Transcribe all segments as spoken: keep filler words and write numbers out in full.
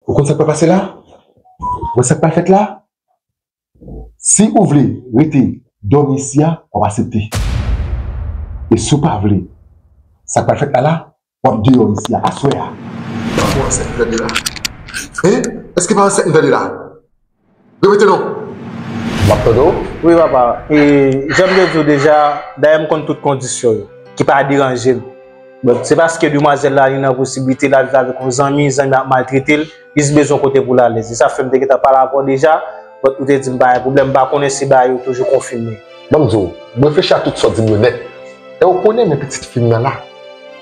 Ou konn sa k pral pase la? Ou konn sa k pral fèt la? Si ou vle rete dòmi isi a, w ap aksepte. E si w pa vle, sa k pral fèt la la, w ap deyò isi a, aswè a. Pa ansent m tande la? Hein? Èske pa ansent m tande la? Repete non. M ap tande w. Wi, papa. E, jan m te di w deja, dayè m konn tout kondisyon yo, ki pa deranje m. Bon, se paske demwazèl la, li nan posiblite l al viv avèk yon zanmi, zanmi ap maltrete l, li jis bezwen yon kote pou l alèz. E sa fè m te gentan pale avè w deja, bon, ou te di m pa gen pwoblèm, m pa konnen si bagay yo toujou konfime. Ban m di w, m reflechi a tout sa w di m yo nèt. E w konnen men pitit fi m nan la.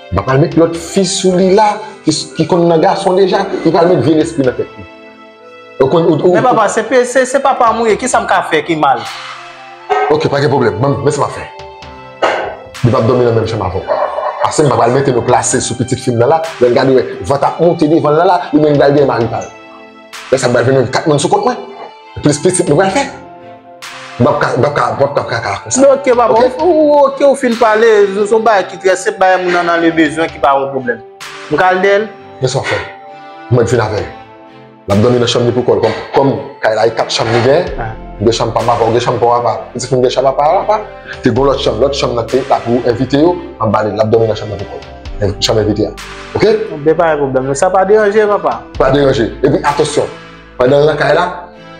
M pa pral met lòt fi sou li la, ki, ki konn nan gason deja, li pral met vye lespri nan tèt li. Ou konn, ou, ou, Men papa, se, pe- se, se papa m ou ye, kisa m ka fè ki mal? Ok, pa gen pwoblèm. Ban m, men sa m ap fè. Li p ap dòmi nan menm chanm avè w. Paske m pa pral mete nou plase sou pitit fi m nan la, lè l gade wè, vant ap monte devan l nan la, li menm li pral gen mari pa l. Lè sa m pral vin menm kat moun sou kont mwen. Plis pitit nou pral fè. M p ap ka, m p ap ka, m p ap ka, ka, ka konsa. Men ok, papa, ok? Ou, ou, ok, ou fin pale, se yon bagay ki trè senp, bagay moun nan nan le bezwen ki pa yon pwoblèm. M ka al dèyè l? Men sa w fè. Mwen vin avè l. L ap dòmi nan chanm li pou kò l. Kòm, kòm kay la, e kat chanm li gen, ah, m gen chanm pa m avè w, gen chanm pa w apa. Pitit fi m gen chanm apa l apa. Te gen lòt chanm, lòt chanm nan te la pou envite yo, m ap ba li, l ap dòmi nan chanm nan pou kò l. Chanm envite a. Ok? Bon, ben, pa gen pwoblèm. Sa pa deranje, papa? Pa deranje. Epi, atansyon, pandan l nan kay la,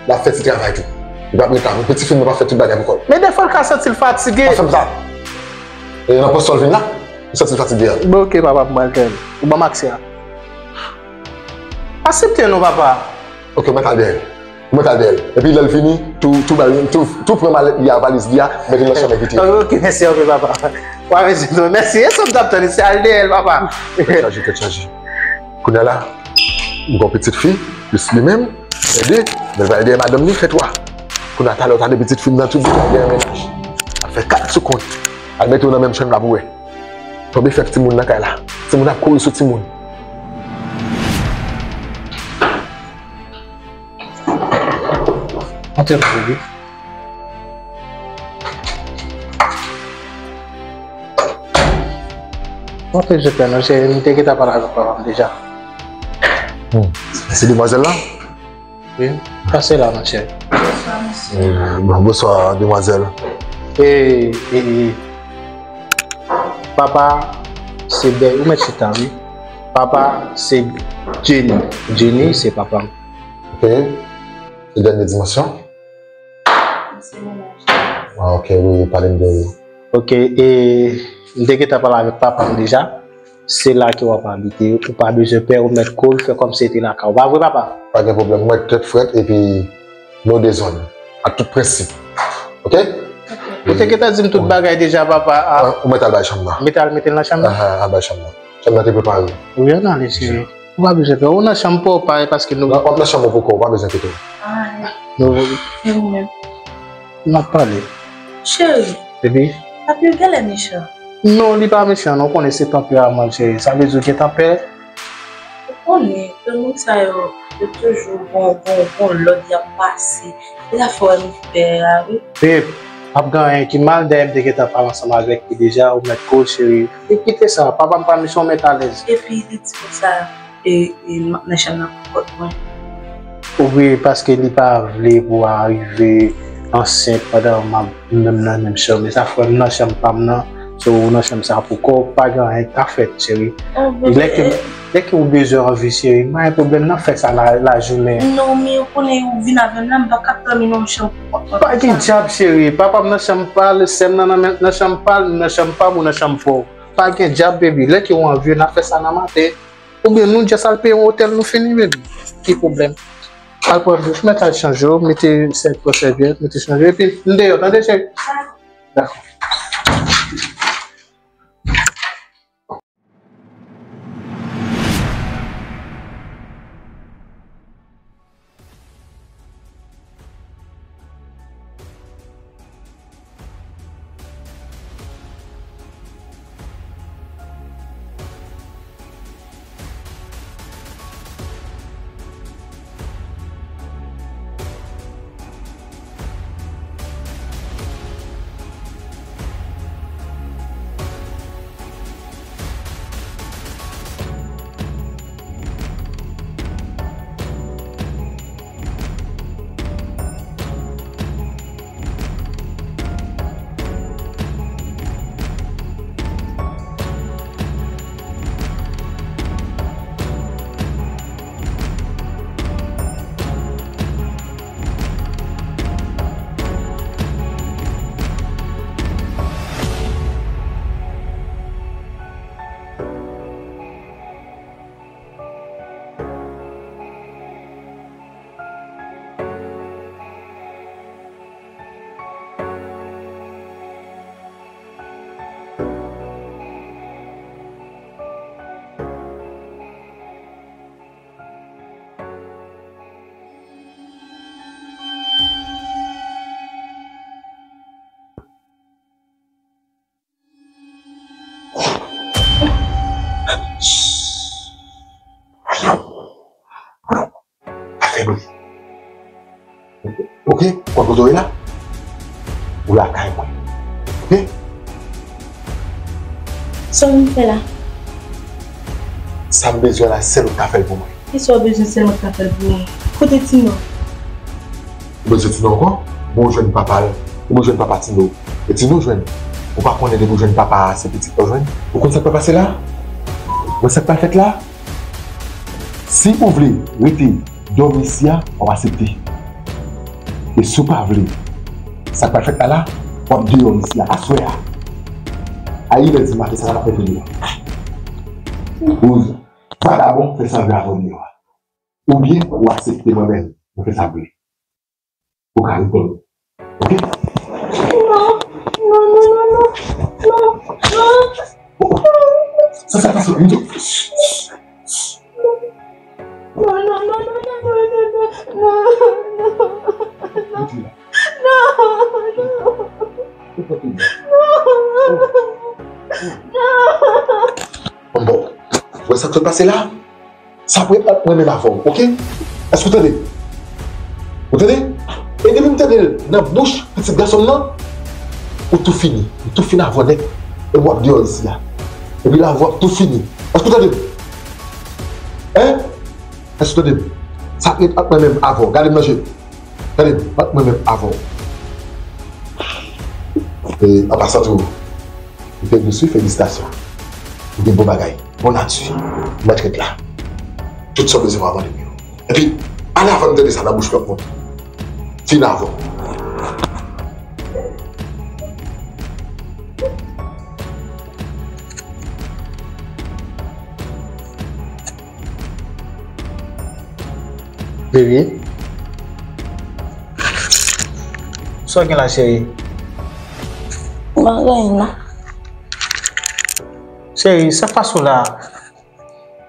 l ap fè ti travay tou. Li p ap ret la. Pitit fi m nan p ap fè tout bagay pou kò l. Men defwa l ka santi l fatige. Pa fè m sa. E nan pòs sa l vin la, li santi l fatige a. Bon, ok, papa, m pral dèyè l. Ou ban m aksè a. Aksepte non, papa. Ok, mwen t al dèyè l. Mwen t al dèyè l. Epi lè l vini, tou, tou ba l, tou, tou pran malèt li a, valiz li a, mete l nan chanm envite yo. Ok, mèsi anpil, papa. Wa mèsi, mèsi. E sa m t ap tann, se al dèyè l, papa. Tèt chaje, tèt chaje. Kounye a la, m gon pitit fi, plis li menm, fè de, men l pral dèyè madanm li, fè twa. Kounye a talè w tande pitit fi m nan tou di l al dèyè mennaj. Al fè kat sou kont. Al mete w nan menm chanm la pou wè. Tonbe fè timoun nan kay la. Timoun ap kouri sou timoun. Antre, baby. Mwen fè je pè non, se, m te gentan pale avèk papa m deja. Hmm. Se demwazèl la? Wi, pase la, monchè. Bonswa, mesye. Eh, bon, bonswa, demwazèl. E, e, e, papa, se dè, ou mèt chita, wi. Papa, se Jenny. Jenny, se papa m. Ok. Se dènye dimansyon? Se mennaj. Ah, ok, wi, pale m de li. Ok, e, m te gentan pale avèk papa m deja. Se la ke w ap abite. Ou pa bezwen pè, ou mèt kou l, fè kòmsi se te lakay ou. Pa vre, papa? Pa gen pwoblèm. Ou mèt tèt frèt epi no dezòd. Ak tout prensip. Ok? Ou te gentan di m tout bagay deja, papa. Ah. Ou mèt al bay chanm nan. Mèt al mete l nan chanm nan? Ah, ah, al bay chanm nan. Chanm nan te prepare. Wi, ann ale, cheri. Ou pa bezwen pè. Ou nan chanm pa w, pa, paske nou... Non, w ap nan chanm ou pou kò w, ou pa bezwen enkyete w. Ah. Nou... Se ou menm. N ap pale. Cheri. Baby. Papi, ou genlè mechan. Non, li pa mechan, non. Ou konnen se tanperaman l, cheri. Sa vle di ou gentan pè? Ou konnen, granmoun sa yo, yo toujou gon, gon, gon lòd y ap pase. E sa fè w wè nou pè a, wi. Babe, p ap gen anyen ki mal, dayè m te gentan pale ansanm avèk li deja, ou mèt kou l, cheri. E kite sa, papa m pa mechan, ou mèt alèz. Epi li di konsa, e, e, m ap nan chanm nan pou kont mwen. Wi, paske li pa vle pou w arive ansent pandan m ap, menm nan menm chanm. E sa fè m nan chanm pa m nan, so ou nan chanm sa pou kò w, pa gen anyen k ka fèt, cheri. Lè ke, lè ke ou bezwen anvi, cheri, m pa gen pwoblèm nan, fè sa la, lajounen. Non, men ou konnen ou vin avè m la, m pa ka dòmi nan yon chanm pou kont mwen konsa. Pa gen djab, cheri, papa m nan chanm pa l, sè m nan, nan, nan chanm pa l, m nan chanm pa m, ou nan chanm pa w. Pa gen djab, baby. Lè ke w anvi, n ap fè sa nan maten. Oubyen nou just al peye yon otèl, nou fini, baby. Ki pwoblèm? Al pran douch, mèt al chanje w, mete sèvyèt, mete chanje w, epi n deyò, tande, cheri? Dakò. Fè bri. Ok? Ou konn kote w ye la? Ou lakay mwen. Ok? Sa w vin fè la? Sa m bezwen la, sèl ou ka fè l pou mwen. Kisa w bezwen sèlman k ap fè l pou ou? Kote Tino? Ou bezwen Tino ankò? Bon, ou jwenn papa l. Ou jwenn papa Tino. E Tino jwenn. Ou pa konnen depi ou jwenn papa a, se pitit ou jwenn? Ou konn sa k pral pase la? Ou konn sa k pral fèt la? Si ou vle rete dòmi isi a, w ap aksepte. E si w pa vle, sa k pral fèt la la, w ap deyò isi a, aswè a. A inè di maten, sa n ap mete deyò. Ou Vagabon, fè sa w vle avè w deyò a. Oubyen ou aksepte mwen menm, mwen fè sa m vle. Ou ka reponn. Ok? Non, non, non, non, non, non, non. Sa sa pase, Mito? Non, non, non, non, non, non, non, non, non. Non, non. Non. Non. Bon, bon. Ou wè sa k sot pase la? Sa pou ret ant mwen menm avè w, ok? Èske w tande m? Ou tande? E depi m tande l nan bouch pitit gason m nan, ou tou fini. Ou tou fini avè w nèt. Epi w ap deyò isi a. Epi lavi w ap tou fini. Èske w tande m? Hein? Èske w tande m? Sa ap ret ant mwen menm avè w. Gade m nan je. Tande m, ant mwen menm avè w. E, an pasan tou, Mete Goussou, felisitasyon. Ou gen bon bagay, bon nati, mèt ret la. Tout sa w bezwen w ap mande m yo. Epi, ale avan m tande sa nan bouch lòt moun. Fin avè w. Baby. Sa w gen la, cheri? M pa gen anyen non. Cheri, sa k pase w la?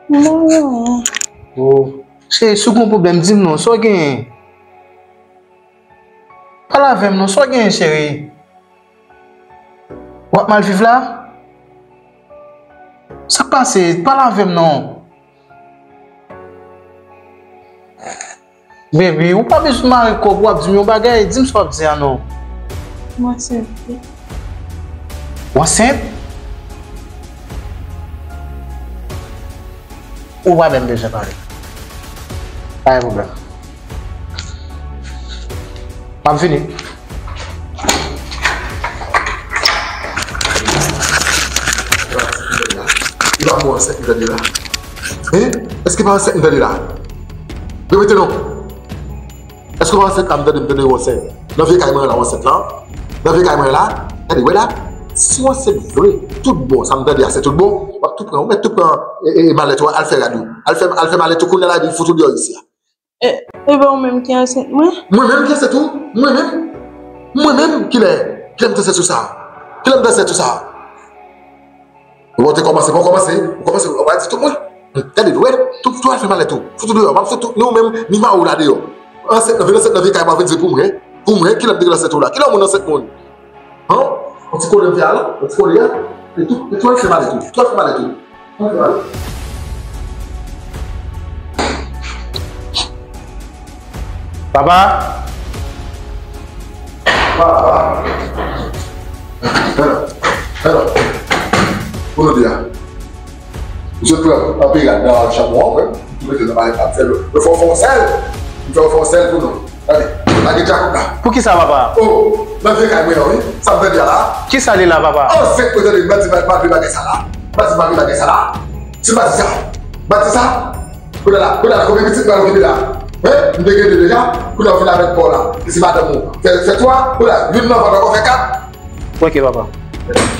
M pa gen anyen. Oh. Cheri, si w gen yon pwoblèm, di m non. Sa w genyen? Pale avè m non. Sa w genyen, cheri? W ap mal viv la? Sa k pase? Pale avè m non. Baby, ou pa bezwen mare kò pou w ap di m yon bagay. Di m sa w ap di a non. M ansent wi. Ou ansent? Ou pa menm bezwen pale. Pa gen pwoblèm. M ap vini. Li pa mwen ansent m tande la? Hein? Èske pa ansent m tande la? Repete non. Èske w ansent la? M tande, m tande w ansent. Nan vye kay mwen la w ansent la? Nan vye kay mwen la? Gade, wè la? Si w ansent vre, tout bon, sa m tande a se tout bon, w ap tou pran, ou mèt tou pran e, e, e malèt ou al fè rad ou. Al fè, al fè malèt ou kounye a la epi fout ou deyò isi a. E, e pa ou menm ki ansent mwen? Mwen menm ki ansent ou? Mwen menm? Mwen menm? Kilè? Kilè m te ansent sou sa? Kilè m te ansent sou sa? Ou te kòmanse, pa w kòmanse, ou kòmanse, ou pa di tout mwen. Gade, wè, tout, tout al fè malèt ou. Fout ou deyò, m ap fout tout, ni ou menm, ni mari w la deyò. Ansent nan, vin ansent nan vye kay mwen, vin di pou mwen. Pou mwen, kilè m te gen ansent ou la? Kilè yon moun ansent moun? Han? Yon ti kole m fè a la, yon ti kole a. E tout, e tout al fè malèt ou, tout al fè malèt ou. Tout al fè malèt ou. Papa? Papa? Hello. Hello. Kounye a. Misye pran anpe rad nan chanm ou an, wi. Misye mete nan malèt la, misye fè w fè yon sèl. Misye fè w fè yon sèl pou nou. Gade, lage djakout la. Poukisa, papa? Oh, nan vye kay mwen an, wi. Sa m tande a la. Kisa li la, papa? Oh, se pou tande, m pa di, m pa di bagay sa la. M pa di, m pa di bagay sa la. Si m pa di sa, m pa di sa. Kounye a la, kounye a la, konbyen pitit mwen okipe la? Hein? M te gen de deja, kounye a w vin avèk pa w la. E se madanm ou. Fè, fè twa, kounye a, youn nan vant ankò fè kat. Ok, papa.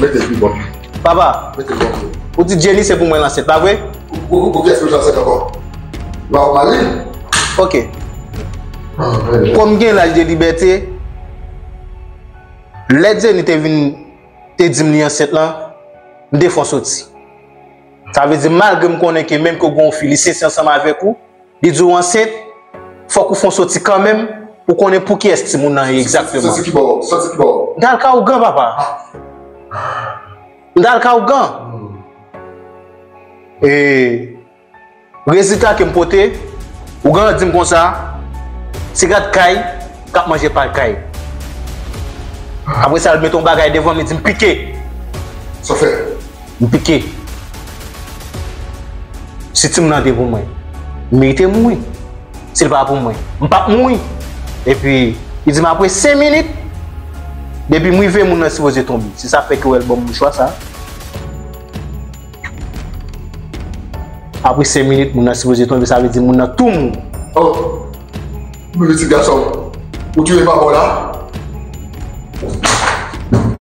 Mete l pi bon. Papa, mete l bon. Ou di Jenny se pou mwen l ansent, pa vre? Pou, pou, pou kiyès pou l ansent ankò? Li pa w mari? Ok. Kòm m gen laj de libète, lè Jenny te vin, te di m li ansent lan, m te fè w soti. Sa vle di, malgre m konnen ke menm ke w gen yon fi, li sesi ansanm avèk ou, li di w ansent, fòk ou fè w soti kanmenm pou konnen pou kiyès timoun nan ye egzakteman. Soti kibò? Soti kibò? M t al ka ougan, papa. M t al ka ougan. E rezilta ke m pote, ougan an di m konsa, Se gad kay k ap manje pal kay. Apre sa, l mete yon bagay devan m, li di m pike. Sa fè? M pike. Si timoun nan te pou mwen, m merite mouri. Si l pa pou mwen, m p ap mouri. Epi, li di m apre senk minit, depi m rive, moun nan sipoze tonbe. Se sa k fè ke w wè l ban m mouchwa sa. Apre senk minit, moun nan sipoze tonbe, sa vle di moun nan tou mouri. Oh! Men pitit gason, ou touye papa w la?